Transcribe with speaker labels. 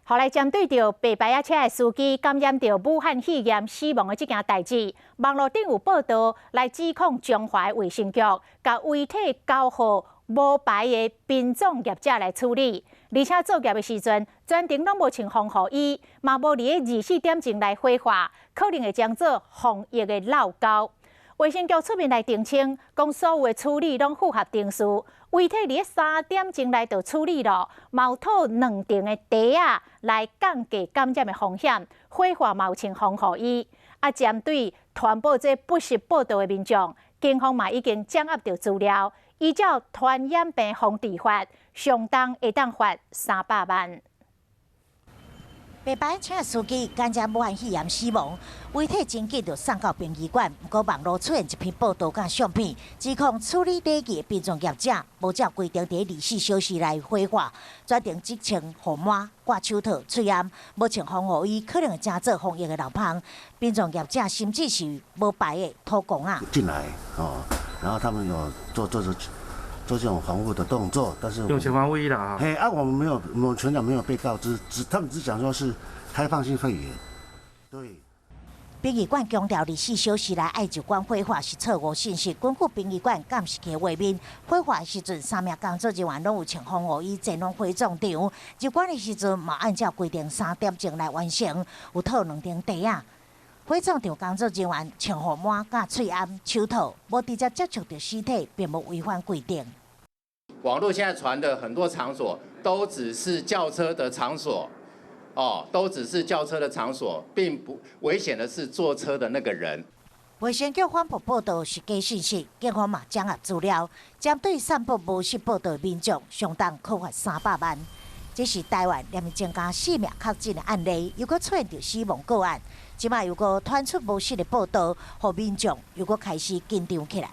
Speaker 1: 後來針對著白牌仔車的司機感染著武漢肺炎死亡的這件代誌，網路頂有報道來指控彰化衛生局，共遺體交予無牌的殯葬業者來處理，而且作業的時陣全程攏無穿防護衣，嘛無佇咧24點鐘來火化，可能會將做防疫的漏溝。衛生局出面來澄清，講所有的處理攏符合程序，遺體佇咧3點鐘內就處理咯，嘛有套兩層的袋仔來降低感染的風險，火化嘛有穿防護衣。啊，針對傳播這不實報道的民眾，警方嘛已經掌握著資料，依照傳染病防治法，上重會當罰300萬。
Speaker 2: 白牌車司機感染武漢肺炎死亡，遺體真緊就送到殯儀館。毋過網路出現一篇報道佮相片，指控處理禮儀的殯葬業者無照規定佇24小時內火化，全程只穿護腕、掛手套、喙罨，無穿防護衣，可能會成做防疫的漏縫。殯葬業者甚至是無牌的土公仔。
Speaker 3: 進來哦，然後他們有做這種防護的動作，但是
Speaker 4: 有穿防護衣啦。
Speaker 3: 嘿啊，我們沒有，我們全長沒有被告知，他們只講說是開放性肺炎。對。
Speaker 2: 殯儀館強調24小時內愛就館火化是錯誤信息。根據殯儀館監視器畫面，火化的時陣，三名工作人員攏有穿防護衣前往火葬場。入館的時陣嘛按照規定3點鐘來完成，有套兩層袋仔。火葬場工作人員穿護腕、佮喙罨、手套，無直接接觸著屍體，並無違反規定。
Speaker 5: 網絡現在傳的很多場所都只是轎車的場所，哦，都只是轎車的場所，並不危險的是坐車的那個人。
Speaker 2: 衛生局反駁報道是假信息，警方嘛掌握資料，針對散布無實報道的民眾，上重可罰300萬。這是台灣連續增加四名確診的案例，又閣出現著死亡個案，這擺又閣傳出無實的報道，予民眾又閣開始緊張起來。